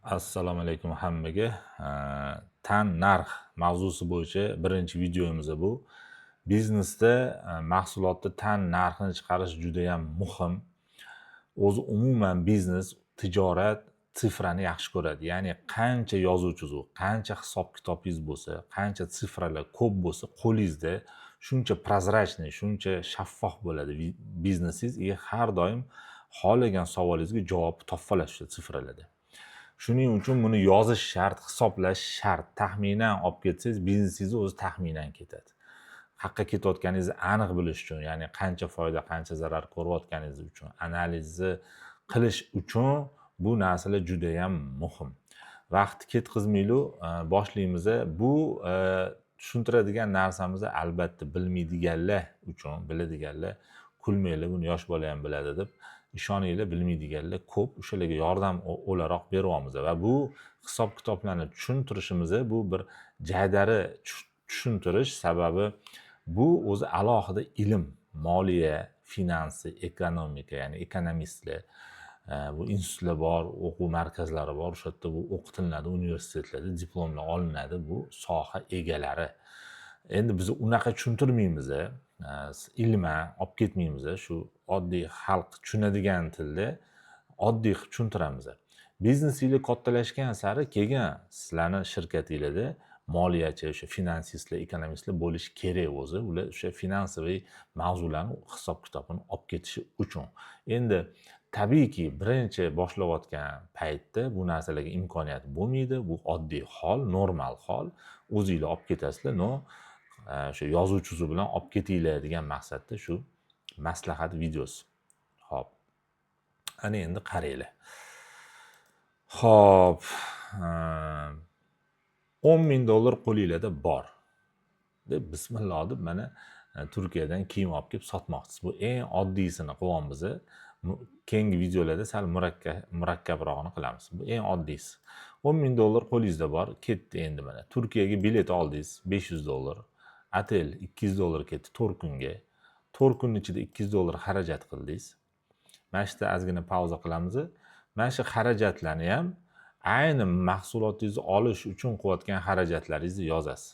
Assalomu alaykum hammaga. Tan narx mavzusi bo'yicha birinchi videomiz bu. Biznesda mahsulotni tan narxini chiqarish juda ham muhim. O'zi umuman biznes, tijorat цифра ni yaxshi ko'radi. Ya'ni qancha yozuv chizuv, qancha hisob kitobingiz bo'lsa, qancha цифра lar ko'p bo'lsa qo'lingizda, shuncha прозрачный, shuncha shaffof bo'ladi biznesingiz и har doim xohlagan savolingizga javob topa olasiz o'sha цифра larda. Shuning uchun buni yozish shart, hisoblash shart. Taxminan olib ketsangiz, biznesingizni o'zi taxminan ketadi. Qayerqa ketayotganingizni aniq bilish uchun, ya'ni qancha foyda, qancha zarar ko'rayotganingiz uchun analizni qilish uchun bu narsalar juda ham muhim. Vaqt ketkazmaylik, boshlaymiz. Bu tushuntiradigan narsamizni albatta bilmaydiganlar uchun, biladiganlar kulmanglar, buni yosh bola ham biladi deb ishoninglar, bilmaydiganlar ko'p, o'shalarga yordam o'laroq beryapmiz va bu hisob kitoblarni tushuntirishimiz bu bir jaydari tushuntirish, sababi bu o'zi alohida ilm, moliya, finansi, ekonomika, ya'ni ekonomistlar, bu institutlar bor, o'quv markazlari bor, o'sha yerda bu o'qitiladi, universitetlarda diplomlar olinadi bu soha egalari. Endi biz unaqa tushuntirmaymiz, ilman olib ketmaymiz, shu oddiy xalq tushunadigan tilda oddiy qilib tushuntiramiz. Biznesinglar kattalashgan sari keyin sizlarni shirkatinglarda moliyachi, o'sha finansistlar, ekonomistlar bo'lishi kerak o'zi. Ular o'sha финансовый mavzularni hisob kitobini olib ketishi uchun. Endi tabiiyki, birinchi boshlayotgan paytda bu narsalarga imkoniyat bo'lmaydi. Bu oddiy hol, normal hol. O'zinglar olib ketasizlar, но o'sha yozuv chizuv bilan olib ketinglar degan maqsadda shu maslahat videosi. Xo'p. Ana endi qaranglar. Xo'p, 10 000 dollar qo'linglarda bor. Deb bismillah deb mana Turkiyadan kiyim olib kelib sotmoqchisiz. Bu eng oddiysini qilyapmiz. Keyingi videolarda sal murakkabrog'ini qilamiz. Bu eng oddiysi. 10 ming dollar qo'lingizda bor, ketdi endi mana. Turkiyaga bilet oldingiz 500 dollar. Otel 200 dollar ketdi 4 kunga. 4 kunning ichida 200 dollar xarajat qildingiz. Mana shu yerda ozgina pauza qilamiz. Mana shu xarajatlarni ham ayni mahsulotingizni olish uchun qilayotgan xarajatlaringizni yozasiz.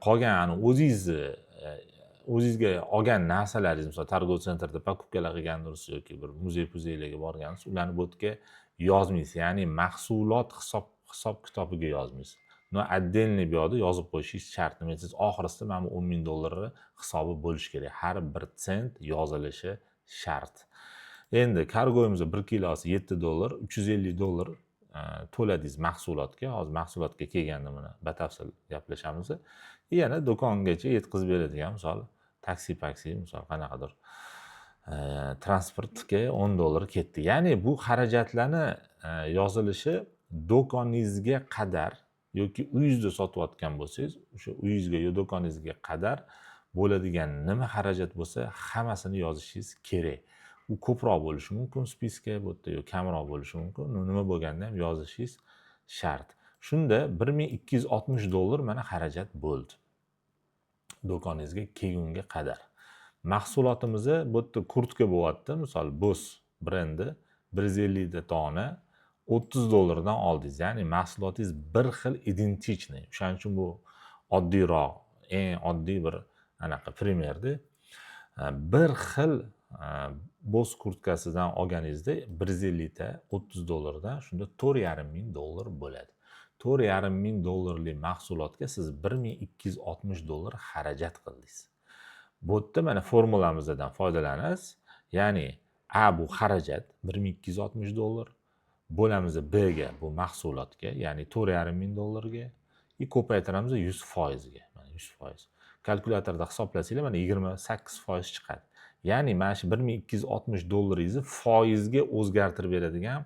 Qolgan ani o'zingizni o'zingizga olgan narsalaringiz, misol, торговый центр da покупка lar qilgandirsiz yoki bir muzey puzeylarga borgansiz, ularni bu yerga yozmaysiz. Ya'ni mahsulot hisob kitobiga yozmaysiz. Но отдельный bu yoqda yozib qo'yishingiz shart. Nima desangiz, oxirisida mana bu 10 ming dollarni hisobi bo'lishi kerak. Har bir sent yozilishi shart. Endi kargoyimiz 1 kilosi 7 dollar, 350 dollar to'ladingiz mahsulotga. Hozir mahsulotga kelganda buni batafsil gaplashamiz. Yana do'kongacha yetkazib beradigan, misol, taksi paksi, misol, qanaqadir transportga 10 dollar ketdi. Ya'ni bu xarajatlarni yozilishi do'koningizga qadar yoki uyingizda sotayotgan bo'lsangiz, o'sha uyingizga yo do'koningizga qadar bo'ladigan nima xarajat bo'lsa, hammasini yozishingiz kerak. U ko'proq bo'lishi mumkin списка bu yerda yo kamroq bo'lishi mumkin. Nima bo'lganda ham yozishingiz shart. Shunda 1260 dollar mana xarajat bo'ldi. Do'koningizga kelgunga qadar. Mahsulotimizni bu yerda kurtka bo'lyapti, misol, Boss brendi 150 ta dona 30 dollardan oldingiz. Ya'ni mahsulotingiz bir xil, идентичный. O'shaning uchun bu oddiyroq, eng oddiy bir anaqa пример da. Bir xil Boss kurtkasidan olganingizda 150 ta 30 dollardan, shunda 4,5 ming dollar bo'ladi. 4,5 ming dollarlik mahsulotga siz 1260 dollar xarajat qildingiz. Bu yerda mana formulamizdan foydalanasiz. Ya'ni A bu xarajat 1260 dollar, bo'lamiz B ga, bu mahsulotga, ya'ni 4,5 ming dollarga и ko'paytiramiz 100%ga. Mana 100%. Kalkulyatorda hisoblasanglar, mana 28% chiqadi. Ya'ni mana shu 1260 dollaringizni foizga o'zgartirib beradigan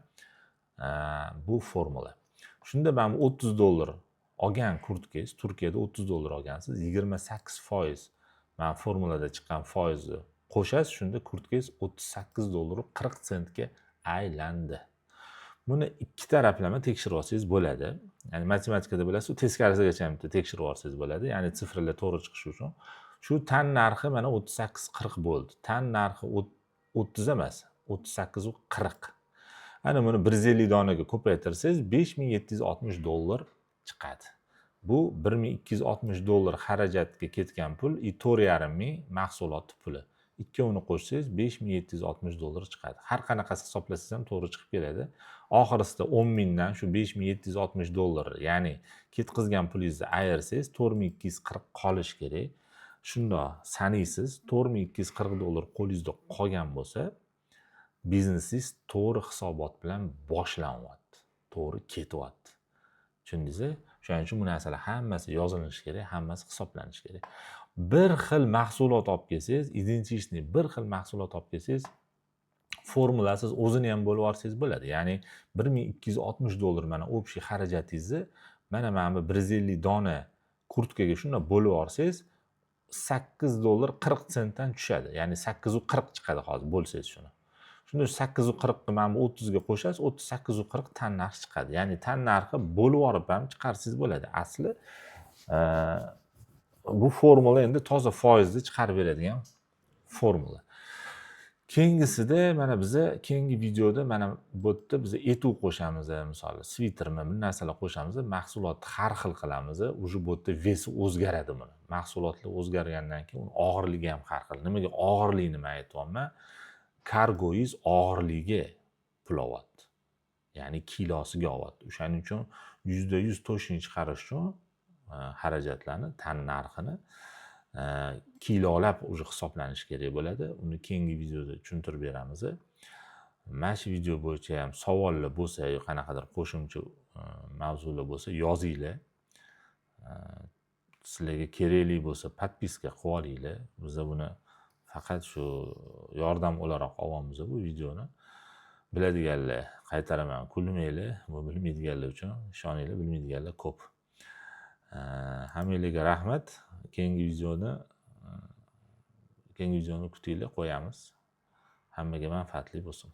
bu formula. Shunda mana bu 30 dollar olgan kurtkangiz, Turkiyada 30 dollar olgansiz, 28% mana formulada chiqqan foizni qo'shasiz, shunda kurtkangiz 38 dollar 40 sentga aylandi. Buni ikki taraflama tekshirib olsangiz bo'ladi. Ya'ni matematikada bilasiz, teskarisigacha ham bitta tekshirib olsangiz bo'ladi. Ya'ni цифра lar to'g'ri chiqishi uchun. Shu tan narxi mana 38,40 bo'ldi. Tan narxi 30 emas, 38,40. Ana buni 150 donaga ko'paytirsangiz 5760 dollar chiqadi. Bu 1260 dollar xarajatga ketgan pul и 4,5 ming mahsulot puli. Ikkovini qo'shsangiz 5760 dollar chiqadi. Har qanaqasi hisoblasangiz ham to'g'ri chiqib keladi. Oxirisida 10 mingdan shu 5760 dollar, ya'ni ketkazgan pulingizni ayirsangiz 4240 qolishi kerak. Shundoq sanaysiz, 4240 dollar qo'lingizda qolgan bo'lsa, biznesingiz to'g'ri hisobot bilan boshlanyapti, to'g'ri ketyapti. Tushundingiz? Shuning uchun bu narsalar hammasi yozilishi kerak, hammasi hisoblanishi kerak. Bir xil mahsulot olib kelsangiz, идентичный bir xil mahsulot olib kelsangiz, formulasiz o'zini ham bo'lib yuborsangiz bo'ladi. Ya'ni 1260 dollar mana общий xarajatingizni mana bu 150 dona kurtkaga shundoq bo'lib yuborsangiz 8 dollar 40 sentdan tushadi. Ya'ni 8,40 chiqadi hozir bo'lsangiz shuni. Shunda 8,40 ni mana bu 30 ga qo'shasiz, 38,40 tan narx chiqadi. Ya'ni tan narxi bo'lib yuborib ham chiqarsangiz bo'ladi. Asli bu formula endi toza foizni chiqarib beradigan formula. Keyingisida mana biza keyingi videoda mana bu yerda biza etuv qo'shamiz, misol svitermi, bir narsalar qo'shamiz, mahsulotni har xil qilamiz. Уже bu yerda вес i o'zgaradi buni. Mahsulotlar o'zgargandan keyin uni og'irligi ham har xil. Nimaga og'irligini man aytyapman? Kargoyingiz og'irligiga pul olyapti. Ya'ni kilosiga olyapti. O'shaning uchun 100% точный chiqarish uchun xarajatlarni, tan narxini kilolab уже hisoblanishi kerak bo'ladi. Uni keyingi videoda tushuntirib beramiz. Mana shu video bo'yicha ham savollar bo'lsa yo qanaqadir qo'shimcha mavzular bo'lsa, yozinglar. Sizlarga kerakli bo'lsa, подписка qilib olinglar. Biza buni faqat shu yordam o'laroq olyapmiz bu videoni. Biladiganlar, qaytaraman, kulmanglar, bu bilmaydiganlar uchun, ishoninglar, bilmaydiganlar ko'p. Hammanglarga rahmat. Keyingi videoni kutinglar, qo'yamiz. Hammaga manfaatli bo'lsin.